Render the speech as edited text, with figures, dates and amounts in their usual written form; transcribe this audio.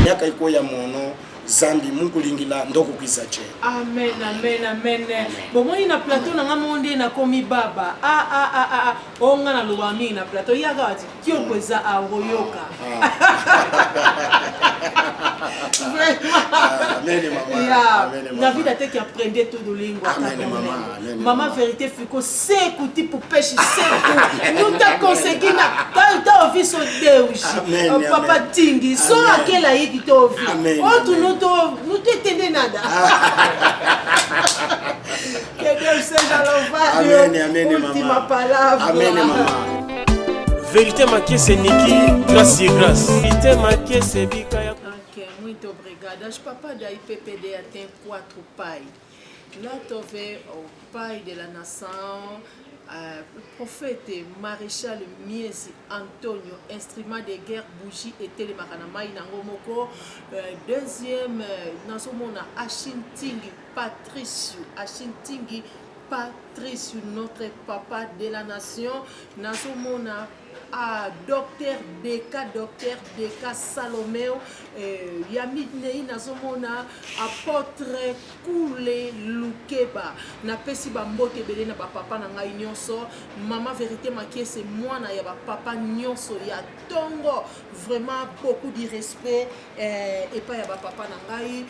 Miaka iko ya mono Zambi mukulingila ndokukwiza che. Amen, amen, amen. Bomoni na plateau na nga moko nde nakomi baba. Ah, ah, ah, ah, ah. O nga nalobaka mingi na plateau. Yaka wati kioko eza awa okoyoka. Ah, amen, mama. Yeah. Amen, mama. Na vida tem que aprender tudo língua. Amen, tá bom, mama. né? Amen, Mama mama. vérité ficou seco, tipo peixe seco. Não tá conseguindo. Tá ouvindo só Deus. Amen, Oh, Papa amen. Tingi, só Amen. aquele aí que tô ouvindo. Amen, Outro amen. não tô entendendo nada. Que Deus seja louvado. Amen, amen, Última mama. palavra. Amen, mama. Vérité Makiese Niki, grâce et grâce. Vérité Makiese Bika ya Ok, muito obrigada. As papai da IPPDA tem quatro pais. Lá tu vê o pai de la nação, prophète Maréchal Miezi Antonio, instrument de guerre bougie etelemaka na mai nango moko. Deuxième, nazomona Achintingi Patricio, Achintingi Patricio, notre papa de la nation. Nazomona ah, docteur Deka, docteur Deka Salomeo, ya minei nazomona apôtre Kule Lukeba. Napesi bambote ebele na bapapa na ngai nyonso. Mama Vérité Makiese, mwana ya bapapa nyonso ya ntongo, vraiment beaucoup de respect epai ya bapapa na ngai.